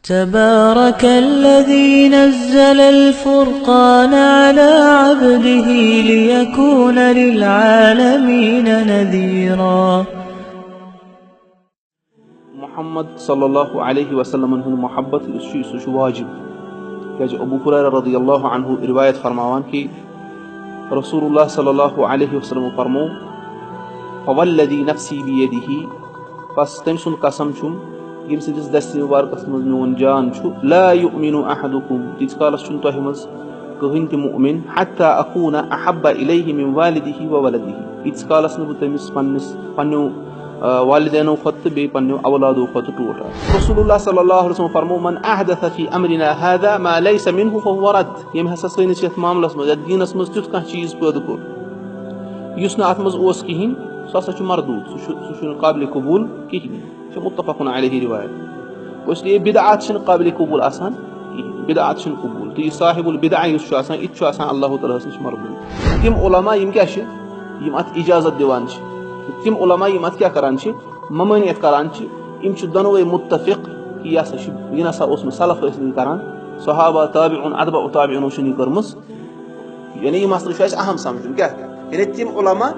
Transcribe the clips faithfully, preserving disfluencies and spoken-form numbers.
تبارك الذي نزل الفرقان على عبده ليكون للعالمين نذيرا. محمد صلی اللہ علیہ وسلمن ہُنٛد محبت یُس چھُ، سُہ چھُ واجب۔ کیازِ ابو ہریرہ رضی اللہ عنہ رِوایت فرماوان کہِ رسول اللہ صلی اللہ علیہ وسلم فرمو، فوالذی نفسی بیدہ، بس تٔمۍ سُنٛد قسم چھُم، ییٚمہِ سٕنٛدِس دستہِ مبارکس منٛز میون جان چھُ، لا یؤمن احدکم، تیٖتِس کالس چھُنہٕ تۄہہِ منٛز کٕہٕنۍ تہِ مؤمن، حتی اکون احب الیہ من والدہ و ولدہ، ییٖتِس کالس نہٕ بہٕ تٔمِس پننِس، پننیو، آ، والدینو کھۄتہٕ تہٕ بیٚیہِ پننیو اولادو کھۄتہٕ ٹوٹھ آسہٕ۔ رسول اللہ صلی اللہ علیہ وسلم فرمو، من احدث فی امرنا هذا ما لیس منہ فهو رد، ییٚمۍ ہسا سٲنِس یتھ معاملس منٛز، یتھ دیٖنس منٛز تیُتھ کانٛہہ چیٖز پٲدٕ کوٚر یُس نہٕ اتھ منٛز اوس کِہینۍ، سُہ ہسا چھُ مردود، سُہ چھُ، سُہ چھُنہٕ قابل قبول کِہینۍ۔ چھِ متفقن علیہ روایت۔ اس لیے بدعات چھِنہٕ قابل قبول آسان کِہینۍ۔ بدعات چھِنہٕ قبول۔ تہٕ یہِ صاحب البدعہ یُس چھُ آسان، یہِ تہِ چھُ آسان اللہ تعالیٰ ہَس نِش مردود۔ تِم علماء یِم کیٛاہ چھِ؟ یِم اَتھ اجازت دِوان چھِ۔ تِم علماء یِم اَتھ کیٛاہ کران چھِ؟ ممٲنعت کران چھِ۔ یِم چھِ دۄنوَے متفق کہِ یہِ ہسا چھُ، یہِ نہ سا اوس نہٕ سلف ٲسۍ نہٕ یہِ کران۔ صحابہ، تابعون، اتباع تابعینو چھِنہٕ یہِ کٔرمٕژ۔ یعنی یہِ مسلہٕ چھُ اَسہِ اہم سمجھُن۔ کیٛاہ؟ یعنی تِم علماء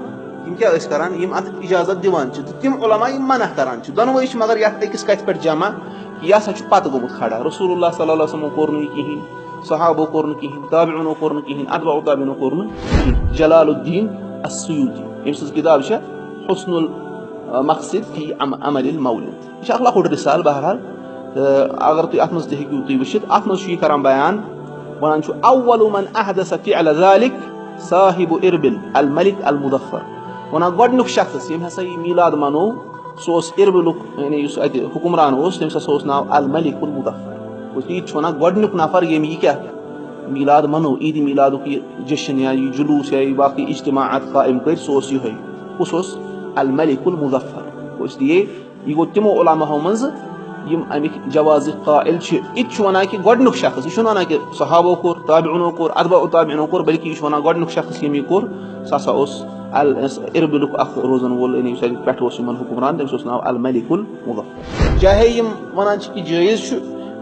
یِم کیٛاہ ٲسۍ کران، یِم اَتھ اجازت دِوان چھِ، تہٕ تِم علماء یِم منع کران چھِ، دۄنوَے چھِ مگر یَتھ أکِس کَتھِ پٮ۪ٹھ جمع، یہِ ہسا چھُ پتہٕ گوٚمُت کھڑا۔ رسول اللہ صلی اللہ علیہ وسلمو کوٚر نہٕ یہِ کِہینۍ، صحابو کوٚر نہٕ کِہینۍ، تابعونو کوٚر نہٕ کِہینۍ، اتباع تابعینو کوٚر نہٕ کِہینۍ۔ جلال الدین السیوطی، أمۍ سٕنٛز کِتاب چھےٚ حسن المقصد فی عم-، عمل المولد۔ یہِ چھُ اکھ لۄکُٹ رسالہٕ، بہرحال۔ تہٕ اگر تُہۍ اتھ منٛز تہِ ہیٚکِو تُہۍ وٕچھِتھ، اتھ منٛز چھُ یہِ کران بیان، ونان چھُ، اول من احدث فعل ذلک صاحب اربل الملک المظفر۔ ونان گۄڈٕنیُک شخص ییٚمۍ ہسا یہِ میلاد منوو، سُہ اوس اربلُک، یعنی یُس اتہِ حکمران اوس، تٔمِس ہسا اوس ناو الملک المظفر۔ گوٚو یہِ تہِ چھُ ونان گۄڈٕنیُک نفر ییٚمۍ یہِ کیٛاہ میلاد منوو، عید میلادُک یہِ جشن یا یہِ جلوس یا یہِ باقٕے اجتماعات قائم کٔرۍ، سُہ اوس یِہوٚے۔ کُس اوس؟ الملک المظفر۔ گوٚو اس لیے یہِ گوٚو تِمو علماہو منٛزٕ یِم اَمِکۍ جوازٕکۍ قائل چھِ۔ یہِ تہِ چھُ وَنان کہِ گۄڈٕنیُک شخص، یہِ چھُنہٕ وَنان کہِ صحابو کوٚر، تابعونو کوٚر، اتباع تابعینو کوٚر، بلکہِ یہِ چھُ وَنان گۄڈٕنیُک شخص ییٚمۍ یہِ کوٚر، سُہ ہسا اوس ال-، اربلُک اکھ روزن وول، یعنی یُس اَتہِ پٮ۪ٹھٕ اوس یِمن حکمران، تٔمِس اوس ناو الملک المظفر۔ چاہے یِم وَنان چھِ کہِ جٲیز چھُ،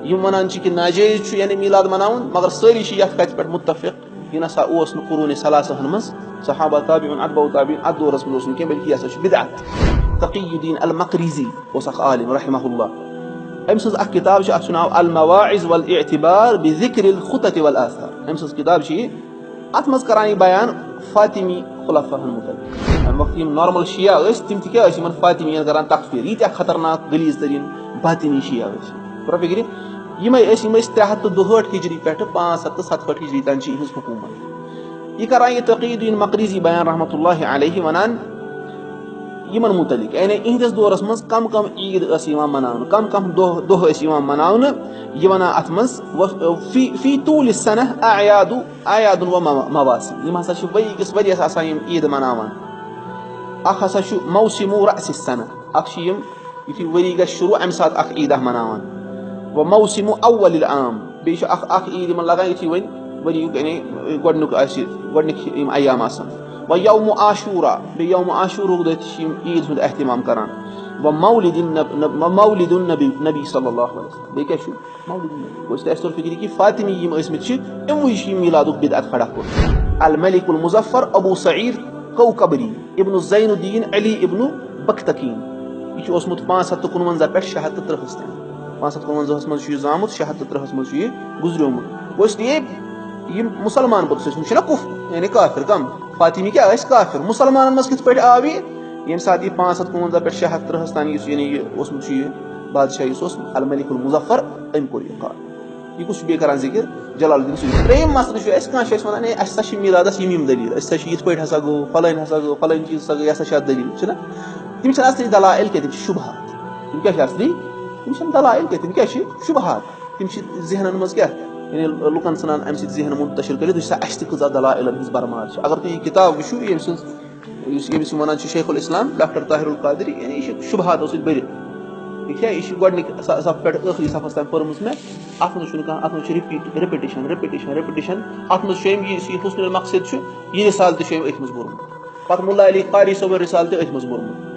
یِم وَنان چھِ کہِ ناجٲیز چھُ، یعنی میلاد مناوُن، مگر سٲری چھِ یَتھ کَتھِ پٮ۪ٹھ متفق، یہِ نہ سا اوس نہٕ قرون ثلاثہن منٛز، صحابہ، تابعون، اتباع تابعین، اتھ دورس منٛز اوس نہٕ کینٛہہ، بلکہِ یہِ ہسا چھُ بدعت۔ تقی الدین المقریزی اوس اکھ عالم رحمہ اللہ، أمۍ سٕنٛز اکھ کِتاب چھِ، اتھ چھُ ناو المواعظ والاعتبار بذکر الخطط والآثار۔ أمۍ سٕنٛز کِتاب چھِ یہِ، اتھ منٛز کران یہِ بیان فاطمی خلفاہن متعلق۔ امہِ وقتہٕ یِم نارمل شیعہ ٲسۍ، تِم تہِ کیٛاہ ٲسۍ یِمن فاطمیَن کران تکفیر، ییٖتیٛاہ خطرناک غلیظ ترین باطنی شیعہ ٲسۍ۔ برٛونٛہہ فِکرِ، یِمے ٲسۍ، یِم ٲسۍ ترٛےٚ ہتھ تہٕ دُہٲٹھ ہجری پٮ۪ٹھٕ پانٛژھ ہتھ تہٕ ستہٕ ہٲٹھ ہجری تام چھِ یِہٕنٛز حکوٗمت۔ یہِ کران یہِ تقی الدین مقریزی بیان رحمتہ اللہ علیہ، ونان یِمن متعلق، یعنی یِہنٛدِس دورس منٛز کم کم عید ٲس یِوان مناونہٕ، کم کم دۄہ، دۄہ ٲسۍ یِوان مناونہٕ۔ یہِ ونان اتھ منٛز، و-، فی، فی طول السنہ اعیاد، اعیاد و مو-، مواسم۔ یِم ہسا چھِ ؤری کِس ؤریس آسان یِم عید مناوان۔ اکھ ہسا چھُ موسم رأس السنہ، اکھ چھِ یِم یُتھُے ؤری گژھِ شروع، اَمہِ ساتہٕ اکھ عیٖدہ مناوان۔ و موسم اول العام، بیٚیہِ چھُ اکھ، اکھ عیٖد یِمن لگان یُتھُے وۄنۍ ؤریُک، یعنی گۄڈٕنیُک آسہِ، گۄڈٕنِکۍ یِم ایام آسان۔ و یوم عاشورہ، بیٚیہِ یوم عاشورہُک دۄہ تہِ چھِ یِم عیٖد ہُنٛد اہتمام کران۔ و مولد النب-، نب-، و مولد النبی، نبی صلی اللہ علیہ وسلم۔ بیٚیہِ کیٛاہ چھُ؟ مولد النبی۔ گوٚو، تۄہہِ آسہِ توٚر فِکرِ کہِ فاطمی یِم ٲسۍ مٕتۍ چھِ، یِموٕے چھِ یہِ میٖلادُک بدعت کھڑا کوٚرمُت۔ الملک المظفر ابو سعید کوکبری۔ ابن زین الدین علی ابن بکتکین۔ یہِ چھُ اوسمُت پانٛژھ ہتھ تہٕ کُنوَنزاہ پٮ۪ٹھ شےٚ ہتھ تہٕ ترٛہَس تام۔ پانٛژھ ہتھ کُنوَنزاہَس منٛز چھُ یہِ زامُت، شےٚ ہتھ تہٕ ترٛہَس منٛز چھُ یہِ گُزریومُت۔ گوٚو اس لیے یِم مُسلمان پوٚتُس ٲسۍ، یِم چھِنہ کُف-، یعنی کافر، کم۔ فاطمی کیٛاہ ٲسۍ؟ کافر۔ مُسلمانَن منٛز کِتھ پٲٹھۍ آو یہِ؟ ییٚمہِ ساتہٕ یہِ پانٛژھ ہتھ کُنوَنزاہ پٮ۪ٹھ شےٚ ہتھ ترٛہَس تام یُس، یعنی یہِ اوسمُت چھُ یہِ بادشاہ یُس اوس الملک المظفر، أمۍ کوٚر یہِ قائم۔ یہِ کُس چھُ بیٚیہِ کران ذِکِر؟ جلال الدین سیوطی۔ ترٛیٚیِم مسلہٕ چھُ اَسہِ، کانٛہہ چھُ اَسہِ وَنان، "ہے، اَسہِ ہسا چھِ میٖلادَس یِم یِم دٔلیٖل، أسۍ ہسا چھِ یِتھ پٲٹھۍ ہسا گوٚو، فلٲنۍ ہسا گوٚو، فلٲنۍ چیٖز ہسا گٔے، یہِ ہسا چھِ اَتھ دٔلیٖل"، چھُنہ؟ تِم چھِنہٕ اصلی دلائل کینٛہہ، تِم چھِ شُبہات۔ تِم کیٛاہ چھِ اصلی؟ تِم چھِنہٕ دلائل کینٛہہ، تِم کیٛاہ چھِ؟ شُبہات۔ تِم چھِ ذہنَن منٛز کیٛاہ؟ یعنی لُکَن ژھٕنان اَمہِ سۭتۍ ذہن منتشر کٔرِتھ، وٕچھ سا، اَسہِ تہِ کۭژاہ دلائلَن ہٕنٛز بھرمار چھِ۔ اگر تُہۍ یہِ کِتاب وٕچھِو، ییٚمہِ سٕنٛز یُس، ییٚمِس یِم وَنان چھِ شیخ الاسلام ڈاکٹر طاہر القادری، یعنی یہِ چھِ شُبہاتو سۭتۍ بٔرِتھ۔ ٹھیٖک چھا؟ یہِ چھِ گۄڈٕنِکۍ ص-، صفہٕ پٮ۪ٹھ ٲخری صفَس تام پٔرمٕژ مےٚ۔ اَتھ منٛز چھُنہٕ کانٛہہ، اَتھ منٛز چھُ repeat، repetition، repetition، repetition۔ اَتھ منٛز چھُ أمۍ یہِ، یُس یہِ حسن المقصد چھُ، یہِ رسالہٕ تہِ چھُ أمۍ أتھۍ منٛز بوٚرمُت۔ پَتہٕ مُلا علی قاری صٲبُن رسالہٕ تہِ أتھۍ منٛز بوٚرمُت۔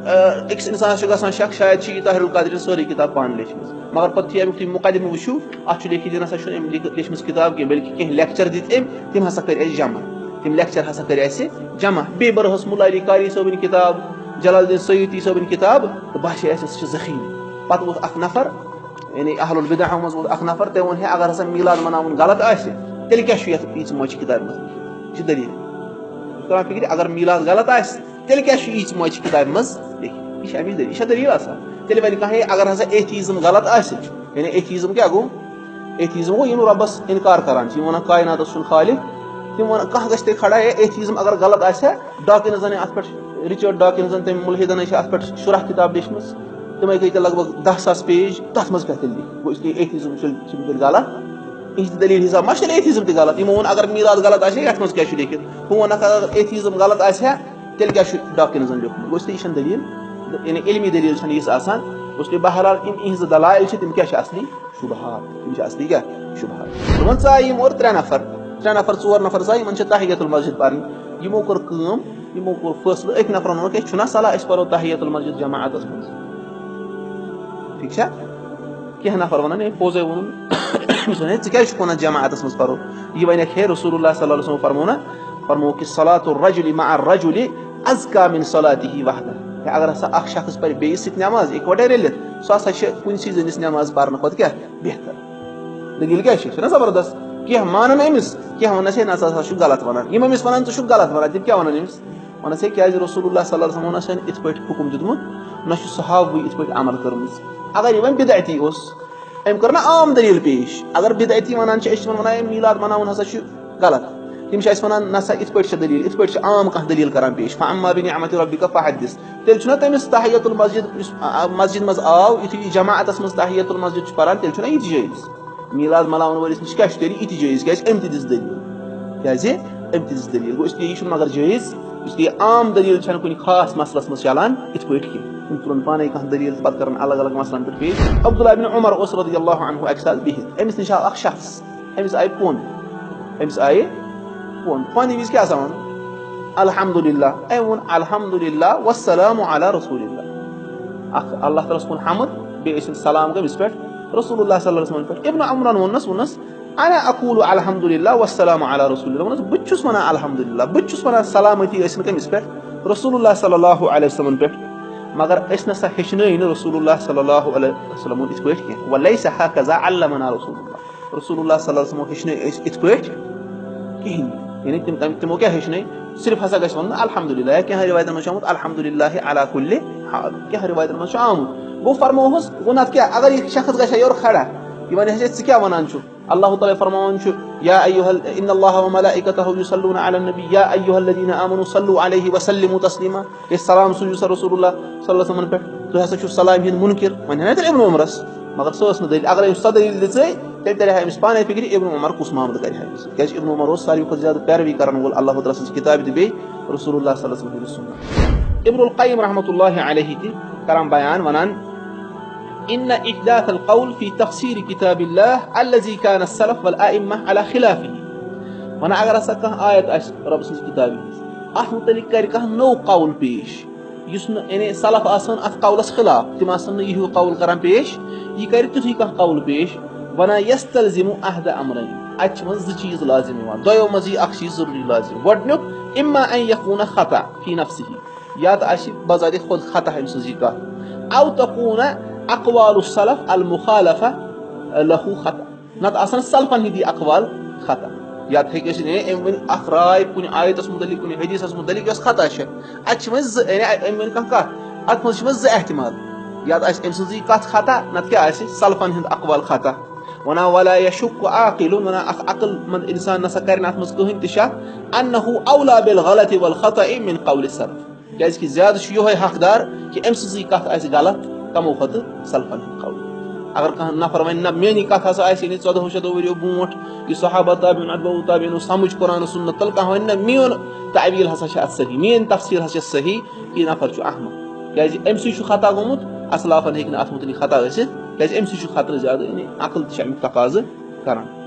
آ، أکِس اِنسانَس چھُ گژھان شک، شاید چھِ یہِ طاہر القادرَن سٲرٕے کِتاب پانہٕ لیٚچھمٕژ۔ مگر پَتہٕ یُتھُے اَمیُک تُہۍ مُقدِمہٕ وٕچھِو، اَتھ چھُ لیٚکھِتھ یہِ نہ سا چھُنہٕ أمۍ لیٚکھ-، لیٚچھمٕژ کِتاب کینٛہہ، بلکہِ کینٛہہ لیکچر دِتۍ أمۍ، تِم ہسا کٔرۍ اَسہِ جمع۔ تِم لیکچر ہسا کٔرۍ اَسہِ جمع۔ بیٚیہِ بٔرہَس مُلا علی قاری صٲبٕنۍ کِتاب، جلال الدین سیوطی صٲبٕنۍ کِتاب، تہٕ باسے اَسہِ، سُہ چھُ ذخیٖرٕ۔ پَتہٕ ووت اَکھ نفر، یعنی اہل البدعو منٛز ووت اَکھ نفر، تٔمۍ ووٚن، ہے، اگر ہسا میٖلاد مناوُن غلط آسہِ، تیٚلہِ کیٛاہ چھُ یَتھ ییٖژ مۄچہِ کِتابہِ منٛز لیٚکھِتھ؟ یہِ چھِ دٔلیٖل۔ تران فِکرِ، اگر میٖلاد غلط آسہِ، تیٚلہِ کیٛاہ چھُ ییٖژ مۄچہِ کِتابہِ منٛز لیٚکھِتھ؟ یہِ چھِ اَمِچ دٔلیٖل، یہِ چھا دٔلیٖل آسان؟ تیٚلہِ وَنہِ کانٛہہ، ہے، اگر ہسا ایتھیٖزم غلط آسہِ، یعنی ایتھیٖزم کیٛاہ گوٚو؟ ایتھیٖزم گوٚو یِم رۄبَس اِنکار کران چھِ، یِم وَنان کایناتَس چھُنہٕ خالق، تِم وَنان، کانٛہہ گژھِ تیٚلہِ کھڑا، ہے، ایتھیٖزم اگر غلط آسہِ ہا، ڈاکنزن اَتھ پٮ۪ٹھ، رچرڈ ڈاکنزن، تٔمۍ مُلحدن چھِ اَتھ پٮ۪ٹھ شُراہ کِتاب لیچھمٕژ، تِمَے گٔے تیٚلہِ لگ بگ دَہ ساس پیج، تَتھ منٛز کیٛاہ تیٚلہِ لیکھِ؟ گوٚو، اس لیے ایتھیٖزم چھُ، چھُ تیٚلہِ غلط۔ یِہنٛدِ دٔلیٖل حساب ما چھُ تیٚلہِ ایتھیٖزم تہِ غلط؟ یِمو ووٚن، اگر میٖلاد غلط آسہِ ہا، یَتھ منٛز کیٛاہ چھُ لیکھِتھ؟ ہُہ ووٚن، اگر ایتھیٖزم غلط آسہِ ہا، تیٚلہِ کیٛاہ چھُ ڈاکنزن لیوٚکھمُت؟ گوٚو، اس لیے یہِ چھَنہٕ دٔلیٖل، یعنی علمی دٔلیٖل چھَنہٕ یِژھ آسان۔ گوٚو، اس لیے بہرحال یِم یِہنٛزٕ دلائل چھِ، تِم کیٛاہ چھِ اصلی؟ شبہات۔ تِم چھِ اصلی کیٛاہ؟ شبہات۔ دوٚپُن، ژٕ آیہِ یِم اورٕ ترٛےٚ نفر، ترٛےٚ نفر، ژور نفر ژٕ آیہِ، یِمن چھِ تحیت المسجد پرٕنۍ۔ یِمو کٔر کٲم، یِمو کوٚر فٲصلہٕ، أکۍ نفرن ووٚن، ہے، چھُنہ صلاح أسۍ پرو تحیت المسجد جماعتس منٛز؟ ٹھیٖک چھا؟ کینٛہہ نفر ونان، ہے، پوٚزے ووٚنُن۔ أمِس وَنہِ، ہے، ژٕ کیٛازِ چھُکھ ونان جماعتس منٛز پرو؟ یہِ ونکھ، ہے، رسول اللہ صلی اللہ علیہ وسلم فرموو نہ، فرموو کہِ صلاۃ الرجل مع الرجل ازکی من صلاته وحدہ۔ ہے، اگر ہسا اکھ شخص پرِ بیٚیِس سۭتۍ نماز اِکوٹے رٔلِتھ، سُہ ہسا چھِ کُنسی زٔنِس نماز پرنہٕ کھۄتہٕ کیٛاہ بہتر؟ دٔلیٖل کیٛاہ چھِ؟ چھُنہ زبردست؟ کینٛہہ مانن أمِس، کینٛہہ وَنس، ہے، نہ ژٕ ہسا چھُکھ غلط وَنان۔ یِم أمِس وَنان، ژٕ چھُکھ غلط وَنان، تِم کیٛاہ وَنن أمِس؟ وَنس، ہے، کیٛازِ رسول اللہ صلی اللہ علیہ وسلم ووٚن اَسہِ یِتھ پٲٹھۍ حُکُم دیُتمُت، نہ چھُ صحابہٕے یِتھ پٲٹھۍ عمل کٔرمٕژ۔ اگر یہِ وۄنۍ بدعتی اوس، أمۍ کٔر نہ عام دٔلیٖل پیش۔ اگر بدعتی وَنان چھِ، أسۍ چھِ تِمن وَنان، ہے، میٖلاد مَناوُن ہسا چھُ غلط۔ تِم چھِ اَسہِ وَنان، نہ سا، یِتھ پٲٹھۍ چھِ دٔلیٖل، یِتھ پٲٹھۍ چھِ عام کانٛہہ دٔلیٖل کران پیش۔ فَأَمَّا بِنِعْمَةِ رَبِّكَ فَحَدِّثْ۔ تیٚلہِ چھُنہ تٔمِس تحیت المسجد، یُس، آ، آ، مسجد منٛز آو، یُتھُے یہِ جماعتس منٛز تحیت المسجد چھُ پران، تیٚلہِ چھُنہ یہِ تہِ جٲیِز۔ میٖلاد مَناوَن وٲلِس نِش کیٛاہ چھُ تیٚلہِ یہِ تہِ جٲیِز؟ کیٛازِ أمۍ تہِ دِژ دٔلیٖل۔ کیٛازِ؟ أمۍ تہِ دِژ دٔلیٖل۔ گوٚو، اس لیے یہِ چھُنہٕ مگر جٲیِز، اس لیے عام دٔلیٖل چھَنہٕ کُنہِ خاص مسلس منٛز چلان یِتھ پٲٹھۍ کینٛہہ۔ تِم تُلَن پانَے کانٛہہ دٔلیٖل تہٕ پَتہٕ کَرَن الگ الگ مسلن پٮ۪ٹھ پیش۔ عبداللہ ابن عمر اوس رضی اللہ عنہ اَکہِ ساتہٕ بِہِتھ۔ أمِس نِش آو اَکھ شخص، أمِس آیہِ پوٚن۔ أمِس آیہِ پوٚن۔ پوٚنہِ وِزِ کیٛاہ آسان وَنُن؟ الحمدللہ۔ أمۍ ووٚن، الحمدللہ والسلام علی رسول اللہ۔ اَکھ اللہ تعالیٰ ہَس کُن حمد، بیٚیہِ ٲسِن سلام کٔمِس پٮ۪ٹھ؟ رسول اللہ صلی اللہ علیہ وسلم پٮ۪ٹھ۔ ابن عمرن ووٚننَس، ووٚننَس، انا اقول الحمدللہ والسلام علی رسول اللہ۔ ووٚننَس، بہٕ تہِ چھُس وَنان الحمدللہ، بہٕ تہِ چھُس وَنان سلامتی ٲسِن کٔمِس پٮ۪ٹھ؟ رسول اللہ صلی اللہ علیہ وسلم پٮ۪ٹھ۔ مگر أسۍ نہ سا ہیٚچھنٲے نہٕ رسول اللہ صلی اللہ علیہ وسلم یِتھ پٲٹھۍ کینٛہہ۔ ولیس ہکذا علمنا رسول اللہ۔ رسول اللہ صلی اللہ علیہ وسلم ہیٚچھنٲے أسۍ یِتھ پٲٹھۍ کِہیٖنۍ۔ یعنی تِم، تِم، تِمو کیٛاہ ہیٚچھنٲے؟ صرف ہسا گژھِ وَنُن الحمدللہ۔ یا کینٛہہ رِوایتَن منٛز چھُ آمُت الحمدللہ علی کل حال۔ کینٛہہ رِوایتَن منٛز چھُ آمُت۔ گوٚو فرمووہَس، گوٚو نَتہٕ کیٛاہ؟ اگر یہِ شخص گژھِ ہا یورٕ کھڑا، یہِ وَنہِ ہا، ژٕ کیٛاہ وَنان چھُکھ؟ اللہ تعالیٰ فرماوان چھُ، یا ایہا ال-، ان اللہ و ملائکتہ یصلون علی النبی، یا ایہا الذین آمنوا صلوا علیہ وسلموا تسلیما۔ ہے، سلام سوٗزِو سا رسول اللہ صلی اللہ علیہ وسلمن پٮ۪ٹھ۔ تُہۍ ہسا چھِو سلام ہِنٛدۍ مُنکِر۔ وۄنۍ ہنا تیٚلہِ ابن عمرس، مگر سۄ ٲس نہٕ دٔلیٖل۔ اگر أمۍ سۄ دٔلیٖل دِژے، تیٚلہِ ترِ ہا أمِس پانے فِکرِ، ابن عمر کُس معاملہٕ کرِ ہا أمِس سۭتۍ۔ کیٛازِ ابن عمر اوس ساروی کھۄتہٕ زیادٕ پیروی کرن وول اللہ تعالیٰ سٕنٛزِ کِتابہِ تہٕ بیٚیہِ رسول اللہ صلی اللہ علیہ وسلم سٕنٛدِ سُنت۔ ابن القیم رحمۃ اللہ علیہ تہِ کران بیان، ونان، ان احداث القول فی تفسیر کتاب اللہ الذی کان السلف والائمہ علی خلافہ۔ ونان، اگر ہسا کانٛہہ آیت آسہِ رۄب سٕنٛزِ کِتابہِ ہٕنٛز، اتھ مُتعلق کرِ کانٛہہ نوٚو قول پیش، یُس نہٕ، یعنی، سلف آسن اتھ قولس خلاف، تِم آسن نہٕ یِہُے قول کران پیش، یہِ کرِ تیُتھُے کانٛہہ قول پیش، ونان، یستلزم احد امرین، اتہِ چھِ وۄنۍ زٕ چیٖز لازم یِوان، دۄیو منٛز یی اکھ چیٖز ضروٗری لازم۔ گۄڈٕنیُک، اما ان یکون خطا فی نفسہ، یا تہٕ آسہِ بذات خود خطا أمۍ سٕنٛز یہِ کتھ، او تکون اقوال السلف المخالفہ لہ خطا، نتہٕ آسن سلفن ہٕنٛدی اقوال خطا۔ یا تہٕ ہیٚکہِ ٲسِتھ، ہے، أمۍ ؤنۍ اکھ راے کُنہِ آیتس مُتعلق، کُنہِ حدیثس مُتعلق، یۄس خطا چھےٚ۔ اتہِ چھِ وۄنۍ زٕ، یعنی أمۍ ؤنۍ کانٛہہ کتھ، اتھ منٛز چھِ وۄنۍ زٕ احتمال، یا تہٕ آسہِ أمۍ سٕنٛزٕے کتھ خطا، نتہٕ کیٛاہ آسہِ سلفن ہُنٛد اقوال خطا۔ ونان، ولا یشک عاقل، ونان، اکھ عقل مند انسان نسا کرِ نہٕ اتھ منٛز کٕہٕنۍ تہِ شک، انہ اولی بالغلط والخطا من قول السلف۔ کیازِ کہِ زیادٕ چھُ یِہوے حقدار کہِ أمۍ سٕنٛزٕے کتھ آسہِ غلط کمو کھۄتہٕ سلفن ہُنٛد قول۔ اگر کانٛہہ نفر وَنہِ، نہ، میٲنی کتھ ہسا آسہِ یعنی ژۄدہو شیٚتو ؤرِیو برونٛٹھ، یہِ صحابہ تابعین اتباع تابعینو سمجھ قرآن و سنت تل، کانٛہہ وَنہِ، نہ، میون تعویل ہسا چھِ اتھ صحیح، میٲنۍ تفسیر ہسا چھِ صحیح، یہِ نفر چھُ احمق۔ کیازِ أمۍ سٕے چھُ خطا گوٚمُت، اسلافن ہیٚکہِ نہٕ اتھ مُتعلق خطا ٲسِتھ، کیازِ أمۍ سٕے چھُ خطرٕ زیادٕ، یعنی عقل تہِ چھِ امیُک تقاضہٕ کران۔